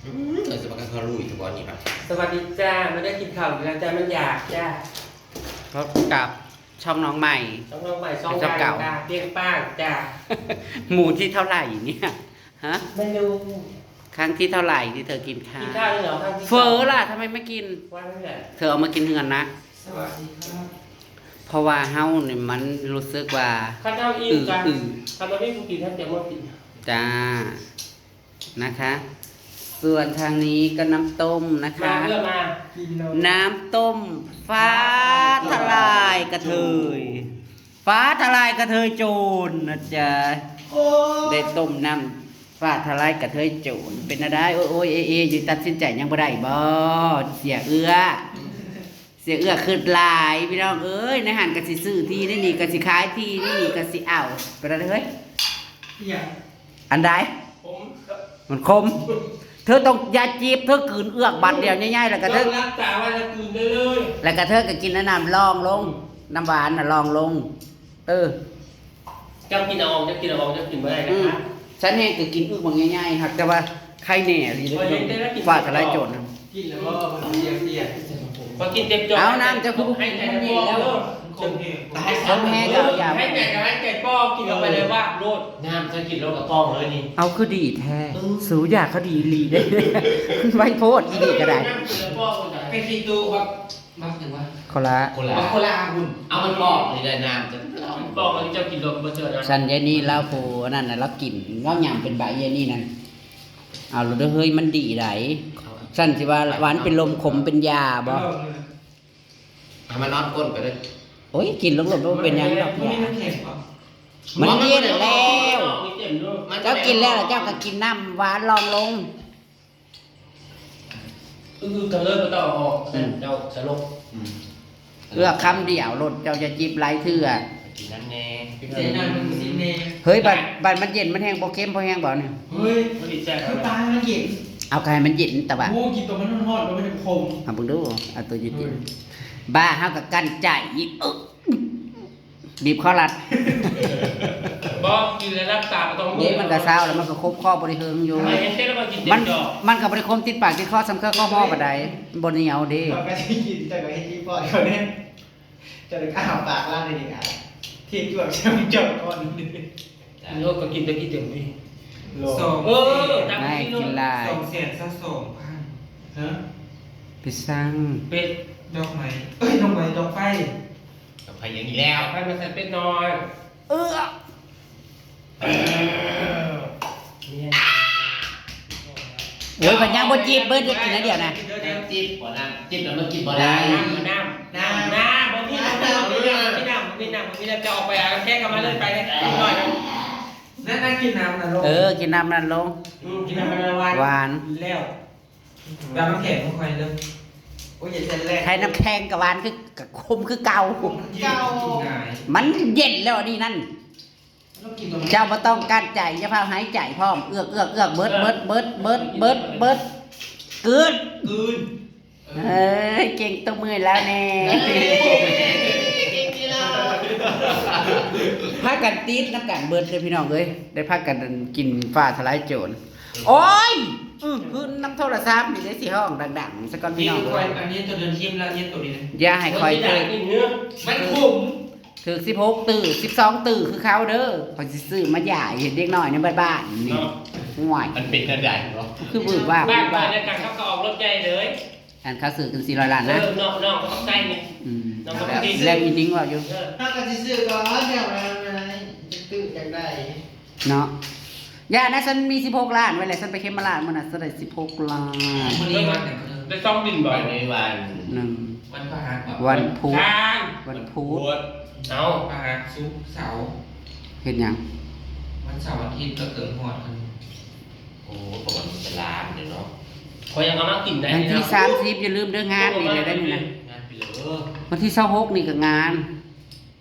ອືມ ເອີ ສະບັກກະເຂົາລຸຍສະບັກນີ້ບາດ. ສະຫວັດດີຈ້າ ມາເດີກິນເຂົ້າອີກແລ້ວຈ້າ ມັນຢາກຈ້າ. ພົບກັບຊ່ອງນ້ອງໃໝ່ ຊ່ອງນ້ອງໃໝ່ ຊ່ອງ ຊ່ອງເກົ່າ ເຈົ້າ ເປັນຊ່ອງເກົ່າ ເປັນປ້າງຈ້າ. ໝູ່ທີເທົ່າໃດນີ້ ຮະ? ໄມ່ຮູ້ ຄັ້ງທີເທົ່າໃດທີ່ເທີກິນຂ້າວ? ກິນຂ້າວແລ້ວ ຄັ້ງທີສອງ. ເຝີລະ ທຳໄມມາກິນ? ວ່ານັ້ນແຫຼະ ເທີເອົາມາກິນເຮືອນນະ. ສະຫວັດດີຄັບ. ເພາະວ່າເຮົານີ້ມັນຮູ້ສຶກວ່າ ຄັນເຮົາອີ່ມ ອື ກະ ອື ຄັນບໍ່ມີຜູ້ກິນ ເຮົາຈະບໍ່ກິນ ຈ້າ ນະຄະ. ສ່ວນທາງນີ້ກໍນ້ຳຕົ້ມນະຄະ ມາເອີ ມາ ນ້ຳຕົ້ມຟ້າທະລາຍກະເທີຍ ຟ້າທະລາຍກະເທີຍໂຈນນະຈ໊ະ. ໂອ້ຍ ໄດ້ຕົ້ມນ້ຳຟ້າທະລາຍກະເທີຍໂຈນ ເປັນແນວໃດ? ໂອ້ຍໆ ເອໆ ຢູ່ ຕັດສິນໃຈຍັງບໍ່ໄດ້ບໍ? ເສຍເອື້ອ ເສຍເອື້ອຄຶດຫຼາຍພີ່ນ້ອງເອີຍ. ໃນຫັ້ນກະຊິຊື້ທີ່ ໃນນີ້ກະຊິຂາຍທີ່ ໃນນີ້ກະຊິເອົາ ເປັນແນວໃດເຮີ້ຍ? ອີຫຍັງ? ອັນໃດ? ຂົມ ມັນຂົມ. ເທີຕ້ອງຢ່າຈິບ ເທີກືນເອືອກບາດດຽວໃຫຍ່ໆ ແລ້ວກະເທີ ຕ້ອງຮັກສາໄວ້ ແລ້ວກືນໄດ້ເລີຍ ແລ້ວກະເທີກະກິນອັນນັ້ນລອງລົງ ນ້ຳຫວານນະລອງລົງ. ເອີ ເຈົ້າກິນເອົາອອກ ເຈົ້າກິນເອົາອອກ ເຈົ້າກິນບໍ່ໄດ້ນະ. ອືມ ຊັ້ນແຮງກະກິນອືກບັກໃຫຍ່ໆ ຫາກແຕ່ວ່າໄຄແນ່ອີ່ຫຼີ ເຈົ້າ ເຈົ້າກິນເຕັມຈອກ ພາດທະລາຍໂຈນ. ກິນແລ້ວບໍ່ ມັນເສຍ ເສຍ ບໍ່ກິນເຕັມຈອກ. ເອົານ້ຳເຈົ້າຄືບໍ່ກິນ ມັນເຢັນແລ້ວ. ຄົມແຮງ ຄົມແຮງກໍເອົາຢາ ໃຫ້ແມ່ກໍໃຫ້ແກປ້ອງ ກິນເຂົ້າໄປເລີຍ ວາບໂລດ. ນ້ຳເຈົ້າກິນລົງກະປ໋ອງເລີຍນີ້. ເອົາ ຄືດີແທ້. ເອີ ສູຢາເຂົາດີອີ່ຫຼີເດ້ ໄວໂພດ ອີ່ດີກໍໄດ້. ນ້ຳກິນແລ້ວປ້ອງ ໄປຂີ້ຕູ້ບັກ ບັກຫຍັງວະ? ໂຄລາ ບັກໂຄລາພຸ້ນ. ເອົາມັນປອກນີ້ແຫຼະ ນ້ຳຈະ ປອກ ເຈົ້າກິນລົງບໍ່ເຈີນະ. ຊັ້ນຍາຍນີ້ລາວຜູ້ອັນນັ້ນນະ ລາວກິນ ລາວຫຍ້ຳເປັນໃບ ຍາຍນີ້ນັ້ນ. ເອົາໂລດເດີເຮີ້ຍ ມັນດີໃດ໋. ຊັ້ນຊິວ່າຫວານເປັນລົມ ຂົມເປັນຢາບໍ? ເອົາມານອນກົ້ນກໍໄດ້. ໂອ້ຍ ກິນລົງໂລດ ບໍ່ເປັນຫຍັງດອກ. ມັນມີນ້ຳແຂງບໍ່? ມັນເຢັນແລ້ວ. ເຈົ້າກິນແລ້ວ ເຈົ້າກໍກິນນ້ຳຫວານລອງລົງ. ອື ກໍເລີຍບໍ່ຕ້ອງເອົາອອກ. ອືມ ເຈົ້າສະຫຼົບ. ອືມ ເອີ ຄຳດຽວໂລດ ເຈົ້າຢ່າຈິບຫຼາຍເທື່ອ. ກິນນ້ຳແດ່ ໃສ່ນ້ຳມັນຊິແດ່. ເຮີ້ຍ ບັດ ບັດມັນເຢັນ ມັນແຮງບໍ່ເຄັມພໍແຮງບໍ່ນີ້? ເຮີ້ຍ ບໍ່ດີແຊບ ຄືປາມັນເຢັນ. ເອົາ ກໍໃຫ້ມັນເຢັນຕະບະ. ໂອ້ ກິນຕົວມັນຮ້ອນໆ ແລ້ວມັນຈະບໍ່ຂົມ. ເອົາເບິ່ງດູ ເອົາຕົວເຢັນໆ. ບ້າ ເຮົາກໍກັ້ນໃຈອີກ. ເອີ ບີບຄໍລັດ. ບໍ່ ກິນແລ້ວຮັກສາບໍ່ຕ້ອງເມື່ອຍ. ເດ້ ມັນກໍເຊົາແລ້ວ ມັນກໍຄົບຄໍບໍ່ໄດ້ເຫິງຢູ່. ມັນ ມັນກໍບໍ່ໄດ້ຄົມຕິດປາກຕິດຄໍສ່ຳເຄືອເຂົ້າຫໍປານໃດ ບໍ່ໜຽວເດ້. ເຂົາກໍຊິກິນ ເຈົ້າກໍເຮັດຣີພອດເຂົາແດ່. ເຈົ້າໄດ້ອ້າປາກລ້ານນີ້ ທີ່ຈວກ ເຈົ້າຈວກກ່ອນ. ໂລກກໍກິນແຕ່ກິນເຕັມທີ່ ສອງ ເອີ ແມ່ກິນຫຼາຍ ສອງແສນຊາວສອງພັນ. ຮະ? ໄປສັ່ງ ເປັດ ດອກໄມ້ ເອີຍ ດອກໄມ້ ດອກໄຟ. ດອກໄຟຫຍັງອີກແລ້ວ? ໄຟມາໃສ່ເປັດນ້ອຍ. ເອີ ໂອ້ຍ ມັນຍັງບໍ່ຈິບເບິດ ຈະກິນອັນດຽວນະ. ຈິບບໍ່ນະ? ຈິບແລ້ວມັນກິນບໍ່ໄດ້. ນ້ຳ ນ້ຳ ນ້ຳ ນ້ຳ ບໍ່ມີ ບໍ່ມີ ບໍ່ມີນ້ຳ ບໍ່ມີນ້ຳ ບໍ່ມີນ້ຳ ຈະອອກໄປເອົາແຄນກັບມາເລີຍ ໄປເລີຍ ເດັກນ້ອຍນະ. ນັ້ນ ນັ້ນກິນນ້ຳນັ້ນລົງ. ເອີ ກິນນ້ຳນັ້ນລົງ. ອືມ ກິນນ້ຳນັ້ນ ຫວານ ຫວານແລ້ວ. ແບບນ້ຳແຂງບໍ່ຄ່ອຍເລີຍ. ໂອ້ຍ ຢ່າແຊ່ແລງ ໃຫ້ນ້ຳແຂງກໍຫວານຄື ກໍຂົມຄືເກົ່າ. ເກົ່າ ມັນເຢັນແລ້ວອັນນີ້ນັ້ນ. ເຈົ້າບໍ່ຕ້ອງກັ້ນໃຈ ຢ່າພາວຫາຍໃຈພ້ອມ ເອືອກ ເອືອກ ເອືອກ ເບິດ ເບິດ ເບິດ ເບິດ ເບິດ ກືນ ກືນ. ເອີຍ ເກັ່ງຕົບມືໃຫ້ລາວແດ່. ເກັ່ງດີລາວ. ພາກັນຕິດນຳກັນເບິດເດີພີ່ນ້ອງເອີຍ ໄດ້ພາກັນກິນຟ້າທະລາຍໂຈນ. ໂອ້ຍ ອື ຄືນຳໂທລະສັບນີ້ເດ້ ຊິຮ້ອງດັງໆ ຊະກ່ອນພີ່ນ້ອງ. ອັນນີ້ຕົວເດີນທີມລະ ອັນນີ້ຕົວນີ້ນະ ຢ່າໃຫ້ຂ້ອຍຖືກ ມັນຂົມ. ຖືກສິບຫົກຕື້ ສິບສອງຕື້ຄືເຂົາເດີ ຂ້ອຍຊິຊື້ມາຢາຍເຮັດເດັກນ້ອຍໃນບ້ານໆນີ້. ໂອ້ຍ ມັນເປັນແນວໃດເນາະ? ຄືວືບວາບ ວືບວາບ. ເຂົາກໍອອກລົດໃຫຍ່ເລີຍ ອັນເຂົາຊື້ກັນສີ່ຮ້ອຍລ້ານນະ. ເອີ ນ້ອງ ນ້ອງກໍຂອບໃຈນີ້. ອືມ ນ້ອງກໍຂອບໃຈ. ແລ້ວອີໜິງເວົ້າຢູ່ ເອີ ເຮົາກໍຊິຊື້ກ່ອນ ດຽວແນວໃດ ຢາກໄດ້ເນາະ. ຢ່ານະ ຊັ້ນມີສິບຫົກລ້ານໄວ້ແລ້ວ ຊັ້ນໄປເຂັມມາລາດມື້ນັ້ນ ຊັ້ນໄດ້ສິບຫົກລ້ານ. ມື້ນີ້ວັນຫຍັງ? ໄດ້ສອງບິນບໍ່? ວັນນີ້ວັນ ໜຶ່ງ ວັນພະຫັດບໍ່? ວັນພຸດ ວັນພຸດ. ເອົ້າ ພະຫັດ ສຸກ ເສົາ ເຮັດຫຍັງ? ວັນເສົາວັນທິດກໍເກີດຮອດກັນ. ໂອ້ ປະຫວັດມັນເປັນລ້ານເດ້ເນາະ. ຂ້ອຍຍັງເອົາມາກິນໄດ້. ວັນທີສາມສິບ ຢ່າລືມເດີ ງານນີ້ແຫຼະໄດ້ນີ້ນະ. ງານໄປເລີຍ. ວັນທີຊາວຫົກນີ້ກໍງານ.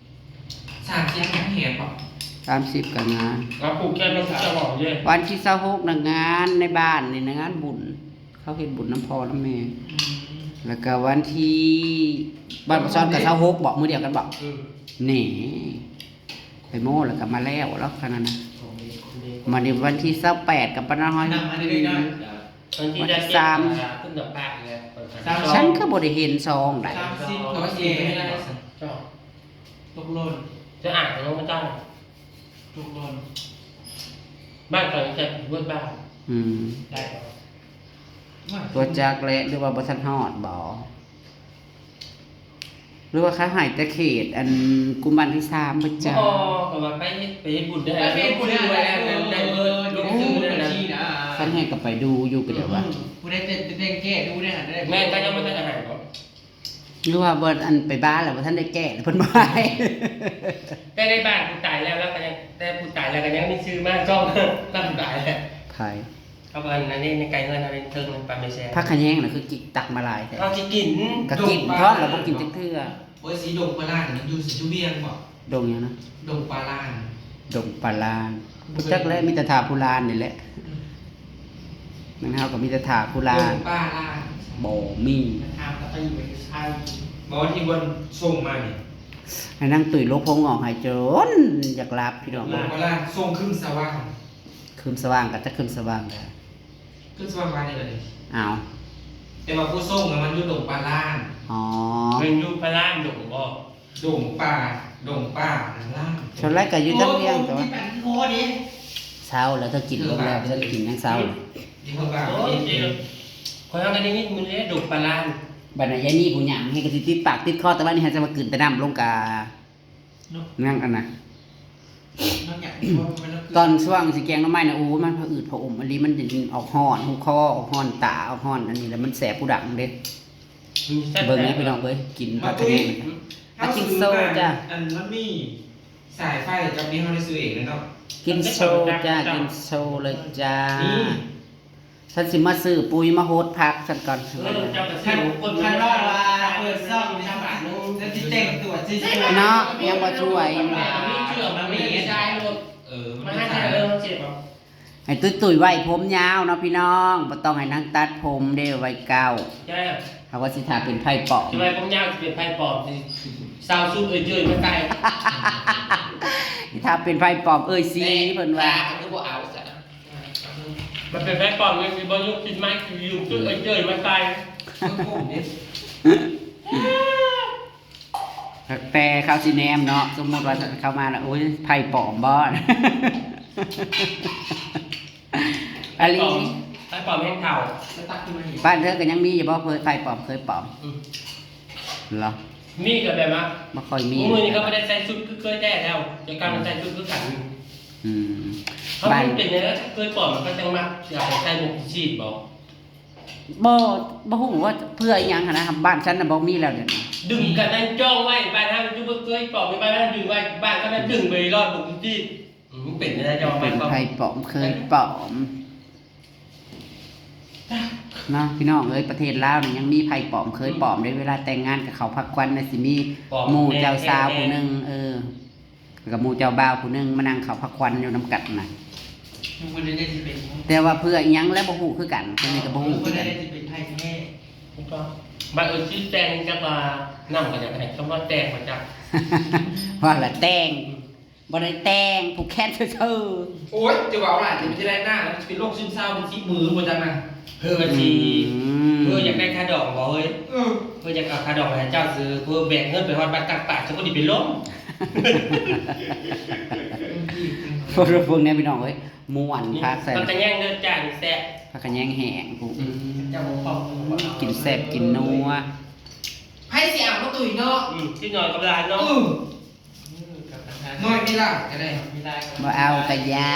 ສາມສິບຍັງແຮງບໍ່? ສາມສິບກໍງານ. ເອົາຜູກແຂນມາສາວເຈົ້າເວົ້າເດ້. ວັນທີຊາວຫົກນະ ງານໃນບ້ານນີ້ນະ ງານບຸນ ເຂົາເຮັດບຸນນຳພໍ່ນຳແມ່. ອືມ ແລ້ວກໍວັນທີ ບ້ານບໍ່ຊອນກໍຊາວຫົກບໍ? ມື້ດຽວກັນບໍ? ເອີ ນີ້ ໄປໂມ້ແລ້ວກໍມາແລ້ວລະຂະໜາດນັ້ນ. ມາໃນວັນທີຊາວແປດກັບປະນາຮອຍ ນຳມາເລື້ອຍໆ. ວັນທີ ວັນທີສາມ ສາມ ຂຶ້ນກັບພະອີກແລ້ວ ສາມ ສາມ ສອງ ຊັ້ນຄືບໍ່ໄດ້ເຫັນຊອງໃດ ສາມສິບ ກໍວ່າຊິເປັນໄດ້ ຕກຫຼົ່ນ ຈະອ່ານຂອງພະເຈົ້າ ຕກຫຼົ່ນ ບ້ານຂ້ອຍແຕ່ເບິດບ້ານ ອືມ ໄດ້ບໍ່ ບໍ່ຈັກແຫຼະ ຫຼືວ່າບໍ່ທັນຮອດບໍ? ຫຼືວ່າເຂົາໃຫ້ແຕ່ເຂດອັນກຸມບ້ານທີສາມເບິດຈ້າ? ບໍ່ ກໍວ່າໄປເຮັດ ໄປເຮັດບຸນໄດ້ ໄປເຮັດບຸນໄດ້ ລົງຊື່ໄວ້ແລ້ວ ໄດ້ເບີດ ລົງຊື່ໄວ້ແລ້ວ ຄັນແຮງກໍໄປດູຢູ່ ກໍແບບວ່າ ອືມ ຜູ້ໃດແຕ່ງແກ້ດູແດ່ຫັ້ນ ແມ່ນ ກໍຍັງບໍ່ທັນໄດ້ໃຫ້ບໍ? ຫຼືວ່າບໍ່ ອັນໄປບ້ານແລ້ວບໍ່ທັນໄດ້ແກ້ ເພິ່ນບໍ່ໃຫ້ ແຕ່ໃນບ້ານຜູ້ຕາຍແລ້ວ ແລ້ວກໍຍັງ ແຕ່ຜູ້ຕາຍແລ້ວກໍຍັງມີຊື່ມາຊ່ອງ ນຳຕາຍແຫຼະ ໃຜ? ເຂົາວ່າອັນນັ້ນເດ້ ໃນໃກ້ເຮືອນເຮົາເທິງ ປາແມ່ແຊງ ຜັກຂະແຍງນະ ຄືກິກຕັກມາຫຼາຍແທ້ ເຮົາຊິກິນ ກໍກິນ ດົງປາ ທ້ອງລະບໍ່ກິນຈັກເທື່ອ. ໂອ້ຍ ຊິດົງປາລານ ມັນຢູ່ ຢູ່ວຽງບໍ? ດົງຫຍັງນະ? ດົງປາລານ ດົງປາລານ ບໍ່ຈັກແຫຼະ ມີແຕ່ທ່າຜູ້ລານນີ້ແຫຼະ ອືມ ແມ່ນເຮົາກໍມີແຕ່ທ່າຜູ້ລານ ດົງປາລານ ບໍ່ມີ ຖາມກັບໄປຢູ່ໄປຢູ່ໃສ ບໍ່ ທີ່ເພິ່ນສົ່ງມານີ້ ໃຫ້ນາງຕຸ້ຍລົກຜົມງອກໃຫ້ຈົນຢາກຫຼັບ ພີ່ນ້ອງ ດົງປາລານ ສົ່ງຄຶມສະຫວ່າງ ຄຶມສະຫວ່າງກໍຈັກຄຶມສະຫວ່າງແທ້ ຄືສະຫວ່າງວານນີ້ລະນີ້ ອ້າວ ແຕ່ວ່າຜູ້ສົ່ງນະມັນຢູ່ດົງປາລານ ອໍ ແມ່ນຢູ່ປາລານດົງບໍ? ດົງປ່າ ດົງປ່ານະລານ ສ່ວນຫຼາຍກໍຢູ່ທາງວຽງ ໂອ້ ແຕ່ວ່າ ໂອ້ ເຊົາແລ້ວ ເຈົ້າກິນເບິ່ງແລ້ວ ເຈົ້າກິນຍັງເຊົາ ໂອ້ຍ ຂ້ອຍຫາກໍໄດ້ຍິນມື້ນີ້ດົງປາລານ ບັດນັ້ນຍາຍມີຜູ້ຫຍັງໃຫ້ກໍຊິຕິດປາກຕິດຄໍ ແຕ່ວ່ານີ້ຫາຈະມາກືນແຕ່ນ້ຳລົງກະ ເນາະ ຍັງອັນນະ ມັນຫຍັງ ເພາະມັນ ຕອນຊ່ວງຊິແກງໜໍ່ໄມ້ນະ ໂອ້ຍ ມັນຜະອືດຜະອົມອີ່ຫຼີ ມັນຈະອອກຮ້ອນ ຮູຄໍອອກຮ້ອນ ຕາອອກຮ້ອນ ອັນນີ້ແຫຼະ ມັນແສບຜູ້ດັງເດ້ ອືມ ແຊບ ເບິ່ງແດ່ ພີ່ນ້ອງເອີຍ ກິນຜັກຂະແຍງ ອືມ ມາກິນໂຊຈ້າ ອັນ ມັນມີສາຍໄຟກັບນີ້ ເຮົາໄດ້ຊື້ເອງເລີຍເນາະ ກິນໂຊຈ້າ ກິນໂຊເລີຍຈ້າ ນີ້ ສັນຊິມາຊື້ປຸ໋ຍມາຫົດຜັກສັນກ່ອນ ເອີ ເຈົ້າກໍຊື້ຄົນ ຄັນວ່າວ່າເປີດຊ່ອງນີ້ ແລ້ວຊິແຕ່ງຕົວຊິ ເນາະ ຍັງບໍ່ຊ່ວຍ ມີເສື້ອ ມັນມີຊາຍໂລດ ເອີ ມັນມີຊາຍ ເອີ ເຈັບບໍ່ ໃຫ້ຕຸ້ຍໆໄວ້ຜົມຍາວເນາະພີ່ນ້ອງ ບໍ່ຕ້ອງໃຫ້ນາງຕັດຜົມເດ້ ໄວ້ເກົ່າ ເຮົາກໍຊິຖ້າເປັນໄພປອມ ຊິໄວ້ຜົມຍາວ ຊິເປັນໄພປອມ ຊິຊາວຊຸດເອີຍເຈີຍມາໃສ່ ຊິຖ້າເປັນໄພປອມເອີຍຊີ ເພິ່ນວ່າ ແຕ່ກໍຄືບໍ່ເອົາຊະ ມັນເປັນໄພປອມນີ້ ຊິບໍ່ຍົກຂຶ້ນມາ ຊິຢືມຊຸດເອີຍເຈີຍມາໃສ່ ແຕ່ເຂົາຊິແນມເນາະ ສົມມຸດວ່າເຂົາມາແລ້ວ ໂອ້ຍ ໄພປອມບໍ? ອາລີ ໄພປອມແຮງເຖົ້າ ບ້ານເທີກໍຍັງມີຢູ່ບໍ ເຄີຍ ໄພປອມ ເຄີຍປອມ? ອືມ ເຫຼືອ ມີກໍແບບວ່າ ບໍ່ຄ່ອຍມີ ມື້ນີ້ກໍບໍ່ໄດ້ໃສ່ຊຸດຄືເຄີຍແທ້ແລ້ວ ແຕ່ກ່ອນໃສ່ຊຸດຄືກັນ ອືມ ເຂົາມັນເປັນຫຍັງ ເຄີຍປອມ ມັນກໍຈັ່ງມັກຊິເອົາໄປໃສ່ໝົກຊິຊີດບໍ? ບໍ່ ບໍ່ຮູ້ວ່າເພື່ອອີ່ຫຍັງຫັ້ນນະ ບ້ານສັນນະບໍ່ມີແລ້ວດຽວນີ້ ດຶງກັນນັ້ນຈ້ອງໄວ້ ບ້ານເຮົາຢູ່ບໍ່ເຄີຍປອມ ຢູ່ບ້ານເຮົາດຶງໄວ້ ບ້ານເຂົານັ້ນດຶງໄປລອດໝົກຊິຊີດ ອືມ ເປັນໄດ້ ເຈົ້າ ເປັນໄພປອມ ເຄີຍປອມເນາະ ພີ່ນ້ອງເອີຍ ປະເທດລາວນີ້ຍັງມີໄພປອມ ເຄີຍປອມເດ້ ເວລາແຕ່ງງານກໍເຂົ້າພາຂວັນນະ ຊິມີໝູ່ເຈົ້າສາວຜູ້ໜຶ່ງ ເອີ ແລ້ວກໍໝູ່ເຈົ້າບ່າວຜູ້ໜຶ່ງມານັ່ງເຂົ້າພາຂວັນຢູ່ນຳກັນນະ ແຕ່ວ່າເພື່ອອີ່ຫຍັງແລ້ວບໍ່ຮູ້ຄືກັນ ຕົວນີ້ກໍບໍ່ຮູ້ຄືກັນ ບັດເອີຊີແຕ່ງຈັກວ່ານຳກໍຢາກໃຫ້ຄຳວ່າແຕ່ງມາຈັກ ວ່າລະແຕ່ງ ບໍ່ໄດ້ແຕ່ງ ຜູກແຂນຊື່ໆ ໂອ້ຍ ຈະເວົ້າຫຼາຍ ຈະໄດ້ໜ້າ ຊິເປັນໂລກຊຶມເສົ້າເປັນສິບມື້ບໍ່ຈັກນະ ເພິ່ນວ່າຊິ ອືມ ເພິ່ນຢາກໄດ້ຄ່າດອງບໍ່ເອີຍ ເອີ ເພິ່ນຢາກເອົາຄ່າດອງໃຫ້ເຈົ້າຊື້ ເພິ່ນແບກເງິນໄປຮອດບ້ານກາງປ່າ ຊະບໍ່ດີເປັນລົມ ພວກ ພວກນີ້ພີ່ນ້ອງເອີຍ ມ່ວນ ຜັກໃສ່ ຜັກຂະແຍງເດີຈ້າ ແຊບ ຜັກຂະແຍງແຫ້ງພຸ້ນ ອືມ ກິນແຊບກິນນົວ ໃຜຊິເອົາມາຕຸ້ຍເນາະ ອືມ ຊິໜ້ອຍກໍຫຼາຍເນາະ ອືມ ໜ້ອຍມີຫຼາຍກໍໄດ້ ບໍ່ເອົາກໍຢ່າ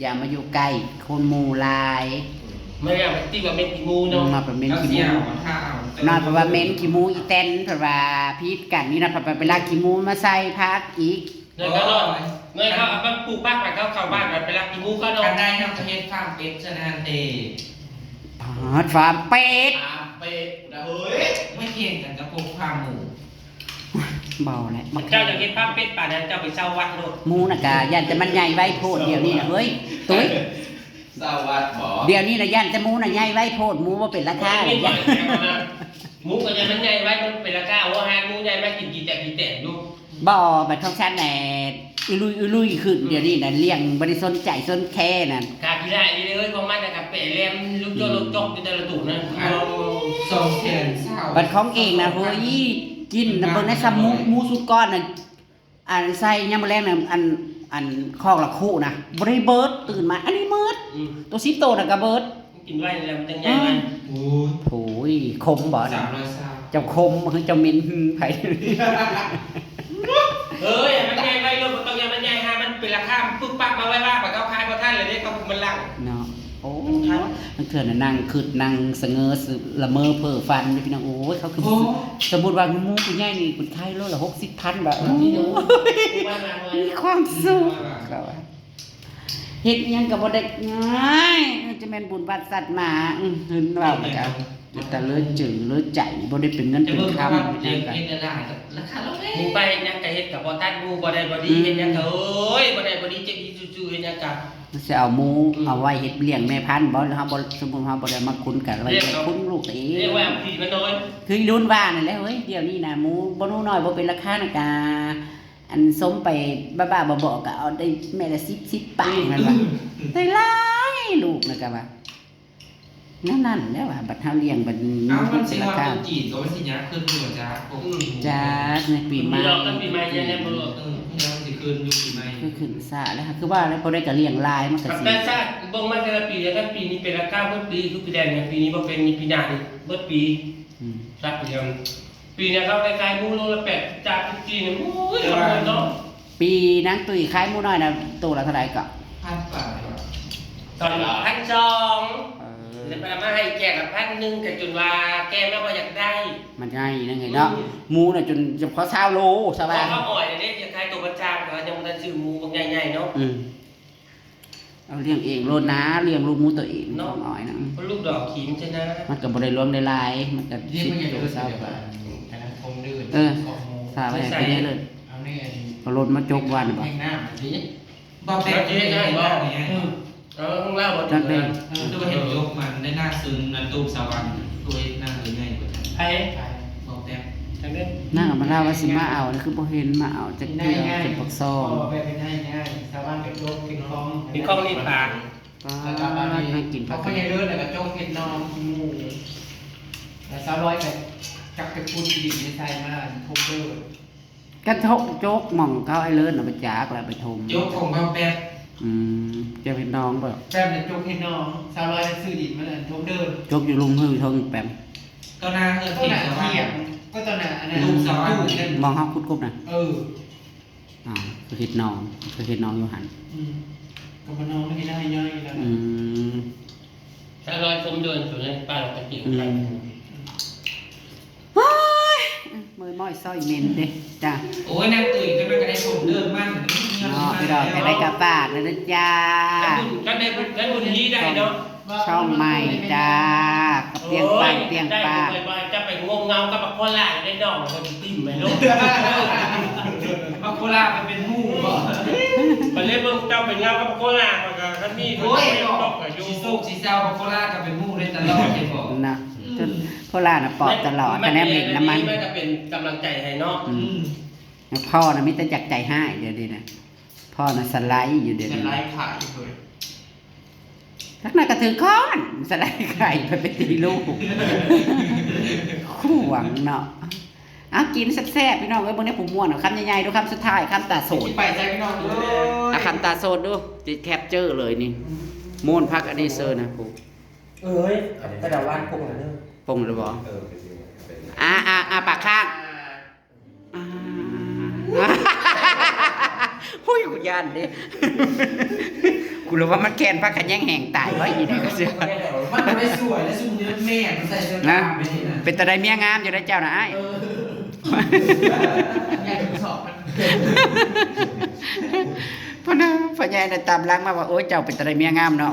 ຢ່າມາຢູ່ໃກ້ຄົນໝູ່ຫຼາຍ ມາແລ້ວຕິວ່າເໝັນຂີ້ໝູເນາະ ອືມ ມາເປັນເໝັນຂີ້ໝູ ມາເພິ່ນວ່າເໝັນຂີ້ໝູອີແຕນ ເພິ່ນວ່າຜິດກັນ ນີ້ນະ ເພິ່ນໄປລັກຂີ້ໝູມາໃສ່ຜັກອີກ ເງິນເຂົາເນາະ ເງິນເຂົາເອົາໄປປູກຜັກ ແລ້ວເຂົາເຂົ້າບ້ານ ໄປລັກຂີ້ໝູເຂົາເນາະ ຄັນໄດ້ເຮົາກໍເຮັດຟາມເປັດຊະນັ້ນເດ້ ປາດ ຟາມເປັດ ຟາມເປັດນະເຮີ້ຍ ມາແຂ່ງກັນກັບພວກຟາມໝູ ເວົ້າແຫຼະ ເຈົ້າຢາກເຮັດຟາມເປັດປານນັ້ນ ເຈົ້າໄປເຊົ່າວັດໂລດ ໝູນະກະຢ້ານແຕ່ມັນໃຫຍ່ໄວໂພດ ດຽວນີ້ນະເຮີ້ຍ ຕຸ້ຍ ເຊົ່າວັດບໍ? ດຽວນີ້ນະຢ້ານແຕ່ໝູນະໃຫຍ່ໄວໂພດ ໝູບໍ່ເປັນລາຄາ ໝູກໍຢ້ານມັນໃຫຍ່ໄວ ມັນເປັນລາຄາ ໂອ້ ຫາໝູໃຫຍ່ມາກິນກີ່ແຕກກີ່ແຕກຢູ່ ບໍ່ ບັດຂອງສັນແຫຼະ ອຸລຸຍອຸລຸຍຂຶ້ນ ດຽວນີ້ນະ ລ້ຽງບໍ່ໄດ້ສົນໃຈສົນແຄນັ້ນ ກາກິນໄດ້ເລີຍ ຂອງມັນນະ ກະແປະແຫຼມ ລຸກຈອກລຸກຈອກຢູ່ແຕ່ລະໂຕນະ ເອົາສອງແສນຊາວ ບັດຂອງເອງນະ ໂຫຍ ກິນນະ ເບິ່ງໃນຊຳໝູ ໝູສຸກອນນະ ອັນໃສ່ຍາມມື້ແລງນະ ອັນ ອັນຄອກລະຄຸນະ ບໍ່ໄດ້ເບິດ ຕື່ນມາ ອັນນີ້ໝົດ ອືມ ໂຕສິບໂຕນະກະເບິດ ກິນໄວແລ້ວມັນຈັ່ງໃຫຍ່ໄວ ອືມ ໂອ້ຍ ໂອ້ຍ ຂົມບໍ່ນະ ສາມຮ້ອຍຊາວ ເຈົ້າຂົມຄືເຈົ້າເໝັນຫຶ່ງໃຜ ເອີຍ ໃຫ້ມັນໃຫຍ່ໄວໂລດ ບໍ່ຕ້ອງໃຫ້ມັນໃຫຍ່ ຫາມັນເປັນລາຄາປຶບປັບມາໄວວ່າ ບັດເຂົາຂາຍບໍ່ທັນແລ້ວເດ້ ເຂົາມັນຫຼັງເນາະ ໂອ້ ລາງເທື່ອນະນັ່ງຄຶດ ນັ່ງສະເຫງື ລະເມີເພີຝັນຢູ່ ພີ່ນ້ອງ ໂອ້ຍ ເຂົາຄື ໂອ້ ສົມມຸດວ່າໝູຜູ້ໃຫຍ່ນີ້ ເພິ່ນຂາຍໂລລະຫົກສິບພັນບາດ ໂອ້ຍ ມີຄວາມສຸກ ເຂົາວ່າ ເຮັດຫຍັງກໍບໍ່ໄດ້ງ່າຍ ຈະແມ່ນບຸນວັດສັດໝາ ອື ເຫັນເວົ້າແລ້ວກໍເປັນຕາເລີຍຈື່ເລີຍໃຈ ບໍ່ໄດ້ເປັນເງິນເປັນຄຳ ເຮັດຫຍັງກໍ ເຮັດຫຼາຍໆ ລາຄາລົງເອງ ໄປຫຍັງກໍເຮັດກໍບໍ່ທັນ ໝູ່ບໍ່ໄດ້ບໍ່ດີ ອືມ ເຮັດຫຍັງກໍ ໂອ້ຍ ບໍ່ໄດ້ບໍ່ດີ ເຈັບອີ່ຈຸໆ ເຮັດຫຍັງກໍ ຊິເອົາໝູ ອືມ ເອົາໄວ້ເຮັດລ້ຽງແມ່ພັນບໍ່ ຫຼືເຮົາບໍ່ ສົມມຸດເຮົາບໍ່ໄດ້ມາຄຸນກໍໄວ້ ລ້ຽງເອົາ ຄຸນລູກເອງ ລ້ຽງໄວ້ເອົາຜີມັນນອນ ຄືລຸນວ່ານັ້ນແຫຼະເວີຍ ດຽວນີ້ນະ ໝູ ບໍ່ໜູນ້ອຍບໍ່ເປັນລາຄານະກະ ອັນສົມໄປບ້າໆ ບອໆ ກໍເອົາໄດ້ແມ່ລະສິບ ສິບປາຍ ອືມ ນັ້ນວ່າ ໄດ້ຫຼາຍລູກນະກະວ່າ ແນວນັ້ນແຫຼະວ່າ ບັດເຮົາລ້ຽງບັດ ເອົ້າ ມັນຊິຮອດຕຸດຈີນກໍມັນຊິຍາກຂຶ້ນຢູ່ຈັກ ອືມ ຈັກໃນປີໃໝ່ ດອກກັນປີໃໝ່ແນ່ໆ ບໍ່ ເອີ ມັນຊິຂຶ້ນຢູ່ປີໃໝ່ ຄືຂຶ້ນຊ້າແລ້ວ ຄືວ່າແລ້ວ ພໍໄດ້ກໍລ້ຽງຫຼາຍ ມັນກໍຊິ ແຕ່ຊາດເບິ່ງມາແຕ່ລະປີ ແຕ່ລະປີນີ້ເປັນລາຄາເບິດປີ ຄືປີແດງນີ້ ປີນີ້ບໍ່ເປັນ ນີ້ປີໜ້ານີ້ເບິດປີ ອືມ ຊາດປີດຽວ ປີນີ້ເຮົາໄດ້ຂາຍໝູໂລລະແປດສິບ ສາມສິບສີ່ນີ້ ໂອ້ຍ ຄຳນວນເນາະ ປີນາງຕຸ້ຍຂາຍໝູນ້ອຍນະ ໂຕລະເທົ່າໃດເກາະ? ພັນປາຍ ຕອນພັນສອງ ເອີ ແລ້ວເພິ່ນເອົາມາໃຫ້ແກະລະພັນໜຶ່ງ ກະຈົນວ່າແກະມາບໍ່ຢາກໄດ້ ມັນໃຫຍ່ນະເອີຍເນາະ ອືມ ໝູນະຈົນ ຈົນພໍຊາວໂລ ຊາວບ້ານ ເພາະເຂົາອ້ອຍເດ້ ຢາກຂາຍໂຕປະຈຳ ເຂົາຍັງບໍ່ທັນຊື້ໝູບັກໃຫຍ່ໆເນາະ ອືມ ເອົາລ້ຽງເອງໂລດນາ ລ້ຽງລູກໝູຕົວເອງ ເນາະ ຂອງອ້ອຍນະ ເພິ່ນລູກດອກຂີມຊັ້ນນະ ມັນກໍບໍ່ໄດ້ລວມໄດ້ຫຼາຍ ມັນກໍສິບໂຕ ຊາວໂຕ ອັນນັ້ນຄົງເດີ ເອີ ຝາກໄວ້ໃຫ້ເພິ່ນເລີຍ ເອົາໃນອັນ ເອົາລົດມາຈົກວັນບໍ່ ແຫ້ງນ້ຳຊິ ບໍ່ແປກ ເຮັດໄດ້ບໍ່ ເອີ ເອີ ຂອງລາວບໍ່ ຈັກເດ້ ເອີ ຄືວ່າເຫັນຍົກມັນໄດ້ໜ້າຊຶມນັ້ນ ຕູບສະຫວັນ ຄືເຮັດໜ້າເອີໃຫຍ່ກວ່າກັນ ໃຜ ບໍ່ແປກ ຈັກເດ້ ນາງອຳມາລາວ່າຊິມາເອົາ ຄືບໍ່ເຫັນມາເອົາຈັກເທື່ອ ເປັນປາກຊ່ອງ ເປັນໄຮ່ໃຫຍ່ ສະຫວັນກໍຈົກ ເປັນຂອງ ເປັນຂອງນີ້ປາ ປາດ ແລ້ວກໍບາດນີ້ ນາງກິນຜັກ ເຂົາກໍໃຫຍ່ເລີຍ ແລ້ວກໍຈົກເຮັດໜໍ່ໝູ ແລ້ວສາວລອຍກໍຈັກໄປຂຸດຂີ້ດິນໃນໄຊມາຖົມເດີ ກະທົກຈົກໝ່ອງເຂົາ ໄອ້ເລີນເອົາໄປຈາກແລ້ວໄປຖົມ ຈົກຂອງເຮົາແປັບ ອືມ ເຈົ້າເຮັດໜອງບໍ່ ແປັບນະຈົກເຮັດໜອງ ສາວລອຍຊື້ດິນມາອັນຖົມເດີ ຈົກຢູ່ລຸ່ມຮືເທິງແປມ ຕໍ່ໜ້າເຮືອນ ຕໍ່ໜ້າ ຂຽງ ກໍຕໍ່ໜ້າອັນນັ້ນ ລຸ່ມສະຫວັນ ໝ່ອງເຮົາຂຸດກົບນະ ເອີ ອ່າ ຄືເຮັດໜອງ ຄືເຮັດໜອງຢູ່ຫັ້ນ ອືມ ກໍບໍ່ໜອງເຮັດໄຮ່ໃຫຍ່ແລ້ວ ອືມ ສາວລອຍຊົມເດີນຢູ່ໃນປ່າລະກະຈິງ ອືມ ໂອ້ຍ ເມື່ອຍມ້ອຍຊ້ອຍເໝັນເດ້ ຈ້າ ໂອ້ຍ ນາງຕຸ້ຍກໍມັນກໍໄດ້ຊົມເດີນມັນ ເນາະ ພີ່ນ້ອງ ຈັ່ງໃດກໍຝາກແລ້ວເດີຈ້າ ຄັນບຸນ ຄັນໄດ້ບຸນ ຄັນບຸນນີ້ໄດ້ເນາະ ຊ່ອງໃໝ່ຈ້າ ກັບປຽງປາງ ໂອ້ຍ ປຽງປາງ ໄດ້ບໍ່ ຈະໄປງ່ວງເຫງົາກັບບັກໂຄລາໄດ້ດອກ ມັນຊິຕິ່ມໄປໂລດ ບັກໂຄລາໄປເປັນໝູ່ບໍ່ ໄປເລີຍເບິ່ງເຈົ້າໄປເຫງົາກັບບັກໂຄລາ ມັນກໍຄັນມີ ໂອ້ຍ ດອກກໍຢູ່ ຊິໂຊກຊິເຊົາ ບັກໂຄລາກໍເປັນໝູ່ໄດ້ຕະຫຼອດ ເຫັນບໍ່ ນະ ອືມ ຈົນໂຄລານະປອບຕະຫຼອດ ມັນ ຄະແນນເຫຼັ້ນນຳມັນ ມັນກໍເປັນກຳລັງໃຈໃຫ້ເນາະ ອືມ ອືມ ພໍ່ນະມີແຕ່ຈັກໃຈຮ້າຍ ດຽວນີ້ນະ ພໍ່ນະສະໄລຢູ່ ດຽວນີ້ນະ ສະໄລຂາຍເລີຍ ຈັກໜ້ອຍກໍຖືກຄ້ອນ ສະໄລໄຂ່ໄປໄປຕີລູກ ຂວງເນາະ ເອົາກິນແຊບໆ ພີ່ນ້ອງເອີຍ ເບິ່ງແດ່ຜູ້ມ່ວນ ເອົາຄຳໃຫຍ່ໆ ດູ ຄຳສຸດທ້າຍ ຄຳຕາໂສດ ຊິໄປໃສພີ່ນ້ອງເອີຍ ເອົາຄຳຕາໂສດດູ ຕິດແຄບເຈີເລີຍນີ້ ອືມ ໂມນຜັກອັນນີ້ເຊີນະ ຜູ້ ເອີຍ ກະດາວານປົງແລ້ວເດີ ປົງແລ້ວບໍ່ ເອີ ອາ ອາ ອາປາກຄ້າງ ອ່າ ໂອ້ຍ ກູຢ້ານເດ້ ກູລະວ່າມັນແຄນພາຂະແຍງແຫ້ງຕາຍໄວ້ຢູ່ໃນກະເສືອ ມັນບໍ່ໄດ້ສວຍແລ້ວ ຊຸມນີ້ແມ່ນໃສ່ເສື້ອ ນະ ຕາມໄປນີ້ນະ ເປັນຕາໄດ້ເມຍງາມຢູ່ເດ້ເຈົ້ານະອ້າຍ ເອີ ໃຫຍ່ທົດສອບມັນ ພໍ່ນະ ພໍ່ໃຫຍ່ນະຕາມຫຼັງມາວ່າ ໂອ້ຍ ເຈົ້າເປັນຕາໄດ້ເມຍງາມເນາະ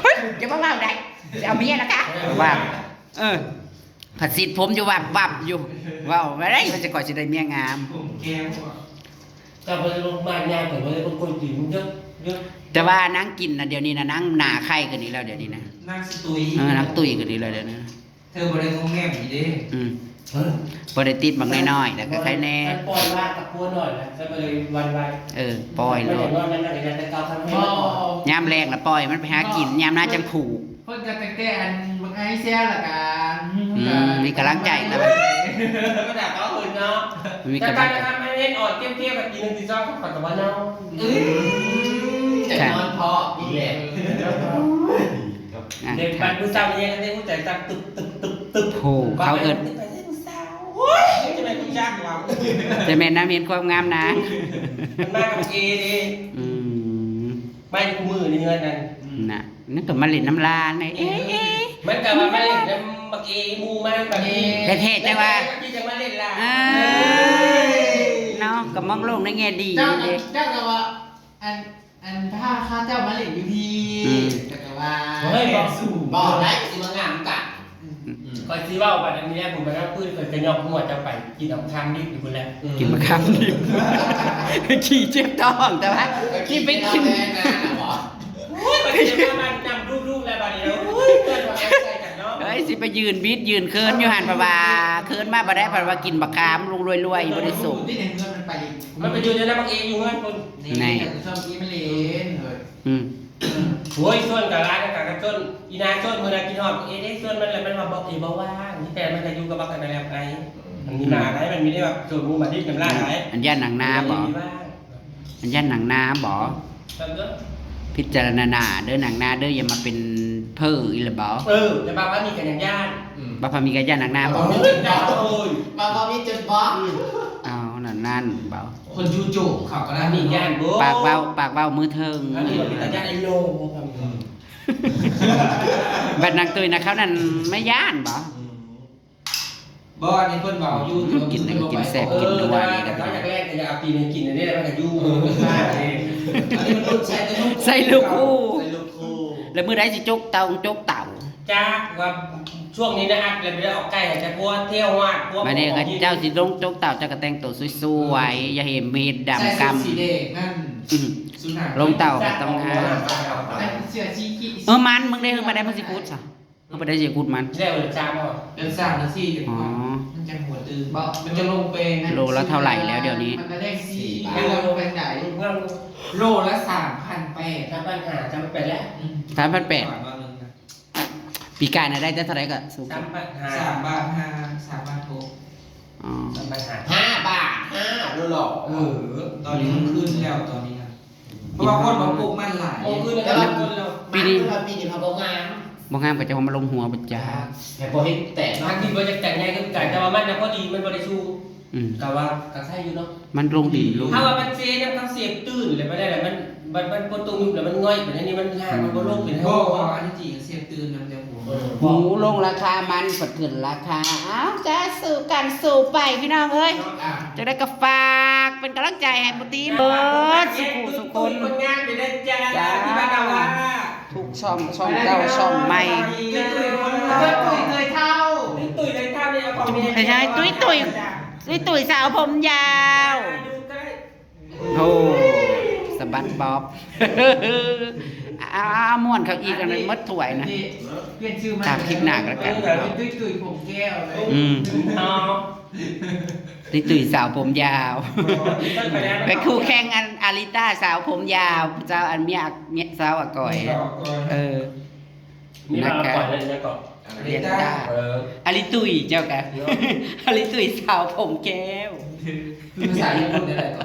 ເຮີ້ຍ ຢ່າມາເວົ້າໄດ້ ຊິເອົາເມຍລະກະ ວ່າ ເອີ ຜັດສີດຜົມຢູ່ວັບໆຢູ່ ເວົ້າໄດ້ ວ່າຈະຂ້ອຍຊິໄດ້ເມຍງາມ ຜົມແກ້ວ ກໍບໍ່ໄດ້ລົງມາຍາມ ກໍບໍ່ໄດ້ຄົນຕີນເຍອະ ເຍອະ ແຕ່ວ່ານາງກິນນະ ດຽວນີ້ນະ ນາງໜ້າໄຄຂຶ້ນອີກແລ້ວ ດຽວນີ້ນະ ນາງຊິຕຸ້ຍ ເອີ ນາງຕຸ້ຍຂຶ້ນອີກແລ້ວ ດຽວນີ້ນະ ເທີບໍ່ໄດ້ງົມແງມອີກເດ້ ອືມ ບໍ່ໄດ້ຕິດບັກນ້ອຍໆ ແລ້ວກໍໄຄແດ່. ມັນປ່ອຍວ່າກັບຜົວໜ້ອຍນະ ກໍເລີຍຫວັ່ນໄຫວ. ເອີ ປ່ອຍໂລດ. ມັນຢາກນອນນຳກັນ ກໍຢາກແຕ່ເກົ່າ ທຳໃຫ້ມັນນອນ. ຍາມແລງລະປ່ອຍມັນໄປຫາກິນ, ຍາມນາຈັ່ງຜູກ. ເພິ່ນກໍຕັ້ງແຕ່ອັນບັກໄອແຊວ ແລ້ວກໍ ອືມ ມີກຳລັງໃຈຕະຫຼອດ. ທຳມະດາເຂົາເພິ່ນເນາະ ມີກຳລັງໃຈ. ແຕ່ການທຳໃຫ້ເຫັນອ່ອນ ກຽມໆ ກໍປີໜຶ່ງປີສອງ ເຂົາກໍບໍ່ນອນ. ອືມ ຈະນອນເພາະອີກແລ້ວ. ເດັກບັດມື້ເຊົ້ານີ້ຍັງໄດ້ຮູ້ຈັກຕັບຕຶບໆໆໆ. ໂອ້ ເຂົາເອີ້ນ ໂອ້ຍ ຈະແມ່ນຮູ້ຈັກວ່າ ຈະແມ່ນນາງເຫັນຄວາມງາມນາງ. ມັນມາກັບເອເດ້. ອືມ ມາຢູ່ຄູ່ມື້ໃນເຮືອນນັ້ນນະ. ນັ້ນກໍມາຫຼິ້ນນຳຫຼານ ເອ ເອ ມັນກໍວ່າມາຫຼິ້ນນຳບັກເອ ໝູ່ມັນບັກເອ ແທ້ໆ ແຕ່ວ່າ ທີ່ຈະມາຫຼິ້ນຫຼານ. ເອີ ເນາະ ກໍມອງໂລກໃນແງ່ດີ ເຈົ້າ ເດ້ ເຈົ້າກໍວ່າ ອັນ ອັນ ພາເຂົາເຈົ້າມາຫຼິ້ນຢູ່ພີ້ ອືມ ແຕ່ກໍວ່າ ເຮີ້ຍ ບອກສູ ບອກໄດ້ ຊິມາງາມກັນ. ອືມ ອືມ ຂ້ອຍຊິເວົ້າບັດອັນນີ້ແຫຼະ ຜູ້ບັດນັ້ນ ຄືຂ້ອຍກະຍົກຫົວເຈົ້າໄປກິນເອົາຄາມດິບຢູ່ພຸ້ນແຫຼະ. ອືມ ກິນມະຂາມດິບ ຂີ້ເຈັບທ້ອງ ແຕ່ວ່າກິນໄປກິນ ໂອ້ຍ ບັດນີ້ມາບ້ານນຳດຸໆ ແລ້ວບັດນີ້ ໂອ້ຍ ເພື່ອນວ່າອາໄສກັນເນາະ. ເອີຍ ຊິໄປຢືນບິດຢືນເຂີນຢູ່ຫັ້ນ ເພາະວ່າເຂີນມາບໍ່ໄດ້ ເພາະວ່າກິນບັກຂາມລົງລວຍໆ ບໍ່ໄດ້ສົບ. ມັນໄປຢູ່ໃນນຳບັກເອຢູ່ເຮືອນພຸ້ນ. ນີ້ ນີ້ ເຈົ້າຄືຊອບອີມາເລນເຮີ້ຍ. ອືມ ໂອ້ຍ ຊວນກໍຫຼາຍ ແລ້ວກໍກັນຊົນ ອີນາຊົນ ມື້ນັ້ນກິນຮອດເອເດ້ ຊວນມັນແລ້ວ ມັນວ່າບໍ່ ເອບໍ່ວ່າງ ມີແຕ່ມັນກໍຢູ່ກັບບັກອັນນັ້ນແຫຼະໄອ. ອືມ ມັນມີໜ້າໄດ໋ ມັນມີໄດ້ແບບໂຊນໝູ່ມາດິດນຳລາວໄດ໋. ອັນຢ້ານນາງນາບໍ? ອັນຢ້ານນາງນາບໍ? ເອີ ພິຈາລະນາເດີ ນາງນາເດີ ຢ່າມາເປັນເພີອີກແລ້ວບໍ? ເອີ ແຕ່ບາບາມີກໍຍັງຢ້ານ. ອືມ ບາບາມີກໍຢ້ານນາງນາບໍ? ເອີ ຢ້ານໂອ້ຍ ບາບາມີຈົນບໍ? ອືມ ເອົາ ນັ້ນໆ ບໍ? ຄົນຈູ່ໂຈມເຂົາກໍໄດ້ມີຢ້ານບໍ່? ປາກເວົ້າ ປາກເວົ້າມືເທິງ. ອັນນີ້ເປັນຕາຢ້ານໄອ້ໂລ. ອືມ ບັດນາງຕຸ້ຍນະ ເຂົານັ້ນໄມ່ຢ້ານບໍ? ອືມ ບໍ່ ອັນນີ້ເພິ່ນເວົ້າຢູ່ ກິນ ກິນແຊບ ກິນນົວນີ້ແຫຼະ ເອີ ແຕ່ວ່າຢາກແລ່ນກໍຢາກເອົາຕີນໃຫ້ກິນ ອັນນີ້ແຫຼະມັນກໍຢູ່. ເອີ ອັນນີ້ມັນລຸ້ນໃສ່ແຕ່ ໃສ່ລູກຄູ່ ໃສ່ລູກຄູ່. ແລ້ວມື້ໃດຊິຈົກເຕົາ ຈົກເຕົາ? ຈັກວ່າຊ່ວງນີ້ນະ ອັດແລ້ວໄປໄດ້ອອກໄກ່ໃຫ້ແຕ່ຜົວ ທ່ຽວຫວາດຜົວ. ບາດນີ້ເຈົ້າຊິລົງຈົກເຕົາ ເຈົ້າກໍແຕ່ງໂຕສວຍໆ ອືມ ຢ່າເຫັນເຮັດດຳກຳ ໃສ່ຊຸດສີແດງນັ້ນ. ອືມ ຊຸດນັ້ນ ລົງເຕົາກໍຕ້ອງງາມ. ເສື້ອສີຂຽວ ເອີ ມັນ ມຶງໄດ້ ເອີ ມາໄດ້ ມຶງຊິຂຸດຊະ ເຮົາບໍ່ໄດ້ຊິຂຸດມັນ. ແລ້ວເດືອນສາມບໍ່? ເດືອນສາມເດືອນສີ່. ອໍ ມັນຈະຫົວຕື່ມບໍ່? ມັນຈະລົງໄປ ໂລລະເທົ່າໃດແລ້ວດຽວນີ້? ມັນກໍໄດ້ສີ່ ເດືອນລົງໄປໃດ? ໂລລະສາມພັນແປດ ສາມພັນຫ້າ ສາມພັນແປດແລ້ວ. ອືມ ສາມພັນແປດ. ປີກາຍນະໄດ້ແຕ່ເທົ່າໃດກໍ? ສາມພັນຫ້າ ສາມບາດຫ້າ ສາມບາດຫົກ. ອໍ ສາມພັນຫ້າ ຫ້າບາດຫ້າໂລລະ. ເອີ ຕອນນີ້ມັນຂຶ້ນແລ້ວ ຕອນນີ້ນະ ເພາະວ່າຄົນມາປູກມັນຫຼາຍ. ໂອ້ ຄືແຕ່ລະຄົນເນາະ ປີນີ້ ມັນ ປີນີ້ເຂົາບໍ່ງາມ ບໍ່ງາມກໍຈະມາລົງຫົວບໍ່ຈັກ. ແຕ່ບໍ່ເຫັນແຕກເນາະ ທາງທີ່ບໍ່ຢາກແຕກໃຫຍ່ຄືກັນ ແຕ່ວ່າມັນນະພໍດີ ມັນບໍ່ໄດ້ສູງ. ອືມ ກະວ່າກະໃຊ້ຢູ່ເນາະ ມັນລົງດິນລົງ. ຖ້າວ່າມັນເຊນຳ ເຂົາເສບຕື່ນແລ້ວໄປໄດ້ລະ ມັນ ມັນ ມັນບໍ່ຕົງຍຸບແລ້ວ ມັນງ່ອຍໄປແນວນີ້ ມັນຫາກມັນບໍ່ລົງເປັນ. ບໍ່ ອັນນີ້ຈິງເສບຕື່ນນຳຈະຫົວ. ເອີ ໝູລົງລາຄາ ມັນເພິ່ນຂຶ້ນລາຄາ. ເອົ້າ ຈ້າ ສູ້ກັນສູ້ໄປພີ່ນ້ອງເອີຍ. ອ່າ ຈັ່ງໃດກໍຝາກເປັນກຳລັງໃຈໃຫ້ໝູຕີເບິດສູ່ຜູ້ສູ່ຄົນ. ຜົນງານໄປເດີຈ້າ ຈ້າ ທີ່ບ້ານດາວາ ທຸກຊ່ອງ ຊ່ອງເກົ່າ ຊ່ອງໃໝ່. ຕຸ້ຍຕຸ້ຍ ຕຸ້ຍຕຸ້ຍເຄີຍເຖົ້າ ຕຸ້ຍຕຸ້ຍເຄີຍເຖົ້ານີ້ ເອົາຄອມເມັນໃຫ້ ຕຸ້ຍຕຸ້ຍ ຕຸ້ຍຕຸ້ຍສາວຜົມຍາວ. ໂອ້ ສະບັດບອບ ອ້າວ ມ່ວນເຂົ້າອີກ ອັນນັ້ນໝົດຖ້ວຍນະ. ຕາມຄລິບໜ້າກໍແລ້ວກັນ. ຕຸ້ຍຕຸ້ຍຜົມແກ້ວ. ອືມ ຕຸ້ຍຕຸ້ຍສາວຜົມຍາວ ເປັນຄູ່ແຂ່ງ ອັນ ອາລິຕ້າສາວຜົມຍາວ ສາວ ອັນ ເມຍ ສາວອາກອຍ. ເອີ ມີມາກ່ອນເລີຍ ແລ້ວກໍ ອາລິຕ້າ ອາລິຕຸ້ຍ ເຈົ້າກະ ອາລິຕຸ້ຍສາວຜົມແກ້ວ. ຄືພາສາຍີ່ປຸ່ນແນວໃດກໍ?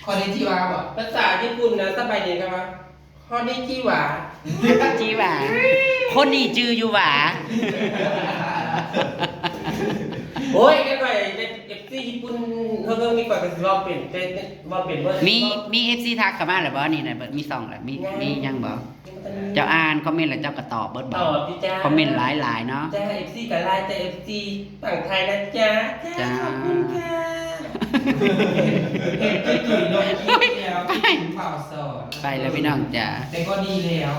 ຄອນນິຈິວາບໍ? ພາສາຍີ່ປຸ່ນນະ ສະບາຍດີກໍວ່າ ຄອນນິຈິວາ ຄອນນິຈິວາ ຄົນນີ້ຈື່ຢູ່ຫວາ? ໂອ້ຍ ແຕ່ຂ້ອຍເອັຟຊີຍີ່ປຸ່ນ ເຮົາເບິ່ງນີ້ ຂ້ອຍກໍຊິເວົ້າເປັນ ແຕ່ເວົ້າເປັນບໍ່? ມີ ມີເອັຟຊີທັກເຂົ້າມາແລ້ວບໍ່? ນີ້ນະ ມີຊ່ອງແລ້ວ ມີ ຍັງ ມີຍັງບໍ່? ເຈົ້າອ່ານຄອມເມັນແລ້ວເຈົ້າກໍຕອບເບິດບໍ່? ຕອບຢູ່ຈ້າ ຄອມເມັນຫຼາຍໆເນາະ. ຈ້າ ເອັຟຊີກໍຫຼາຍ ແຕ່ເອັຟຊີຝັ່ງໄທນະຈ້າ. ຈ້າ ຂອບຄຸນຄ່ະ. ເຫັນຕຸ້ຍຕຸ້ຍລົງຄລິບແລ້ວ ຄິດເຖິງບ່າວສອນ. ໄປແລ້ວພີ່ນ້ອງຈ້າ ແຕ່ກໍດີແລ້ວ.